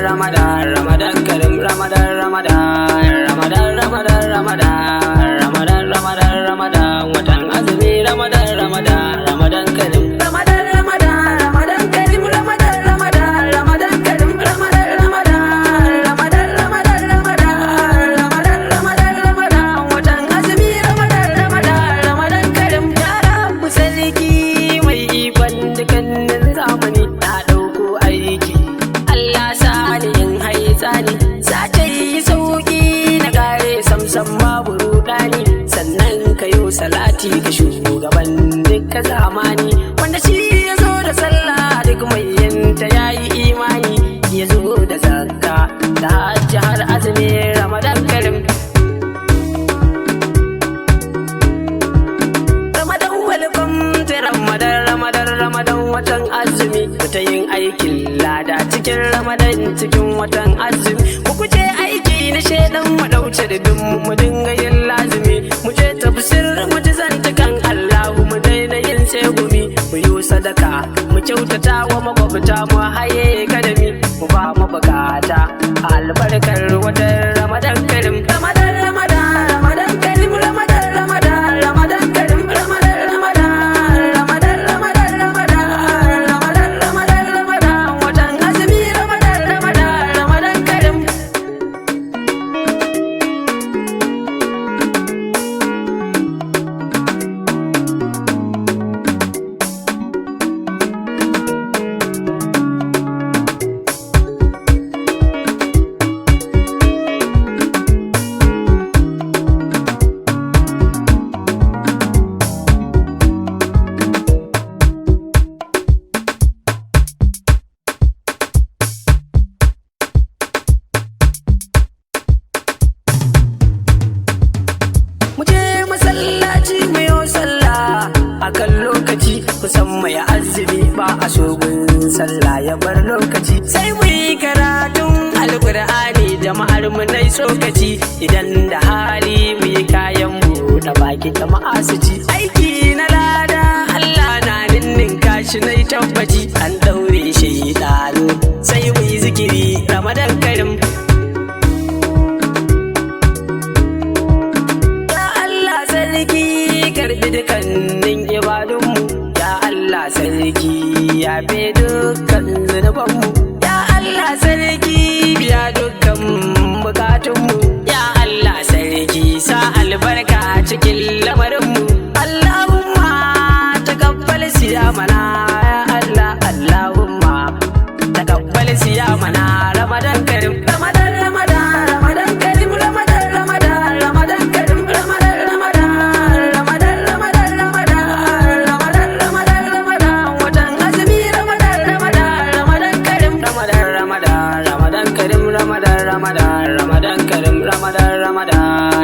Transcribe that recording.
Ramadan, Ramadan Karim, Ramadan, Ramadan, Ramadan, Ramadan, Ramadan, Ramadan, Ramadan, Ramadan, watan azumi, Ramadan, Ramadan, Ramadan Karim, Ramadan, Ramadan, Ramadan Karim, Ramadan, Ramadan, Ramadan Karim, Ramadan, Ramadan, Ramadan, Ramadan, Ramadan, Ramadan, Ramadan, Ramadan, watan azumi, Ramadan, Ramadan, Ramadan Karim. Ya Rabbu sarki mai ikon dukkanin zamani, na ɗauko aiki. Allah sani in haitsani, sace yi sauki na kare samsam babu rudani, sannan ka yo salati ga shugaban dukkan zamani, wanda shi ya zo da sallah duk mai yinta ya yi imani, ya zo da zakka da hajji har azumi, Ramadan Karim. Ramadan, welcome to Ramadan, Ramadan, Ramadan, watan azumi. Mu ta yin aikin lada cikin Ramadan, cikin watan azumi. Mu kuje aiki na shedan, mu dauce da bin mu dinga yin lazimi. Mu je tafsir, mu ji zantukan Allahu, mu daina yin tsegumi. Mu yi sadaka, mu kyautata wa makwabta, mu haye kadami, mu ba mabukata albarkar watan Ramadan Karim. Ramadan, Ramadan, Ramadan Karim, Ramadan, Ramadan, Ramadan Karim, Ramadan, Ramadan, Ramadan, Ramadan, Ramadan, Ramadan, Ramadan, Ramadan, watan azumi, Ramadan, Ramadan, Ramadan Karim. Mu je masallaci mu yi sallah a kan lokaci, kusan mai azumi ba a sogun sallah ya bar lokaci. Sai mu yi karatun Alkur'ani, jama'ar mu nai tsokaci, idan da hali mu yi kayan buɗe baki jama'a su ci. Aiki na lada Allah na ninninka shi nai tabbaci, an ɗaure shi ɗanu sai mu yi zikiri, Ramadan Karim. Ya Allah sarki, karbi dukkanin ibadunmu. Ya Allah sarki, yafe dukkan zunubanmu. Ya Allah sarki, biya dukkan bukatunmu. Ya Allah sarki, sa albarka a cikin lamarinmu. Allahumma taqabbal siyamana, ya Allah. Allahumma taqabbal siyamana, Ramadan Karim. Ramadan, Ramadan, Ramadan Karim, Ramadan, Ramadan, Ramadan Karim, Ramadan, Ramadan, Ramadan, Ramadan, Ramadan, Ramadan, Ramadan, Ramadan, watan azumi, Ramadan, Ramadan, Ramadan Karim, Ramadan, Ramadan, Ramadan Karim, Ramadan, Ramadan, Ramadan Karim, Ramadan, Ramadan.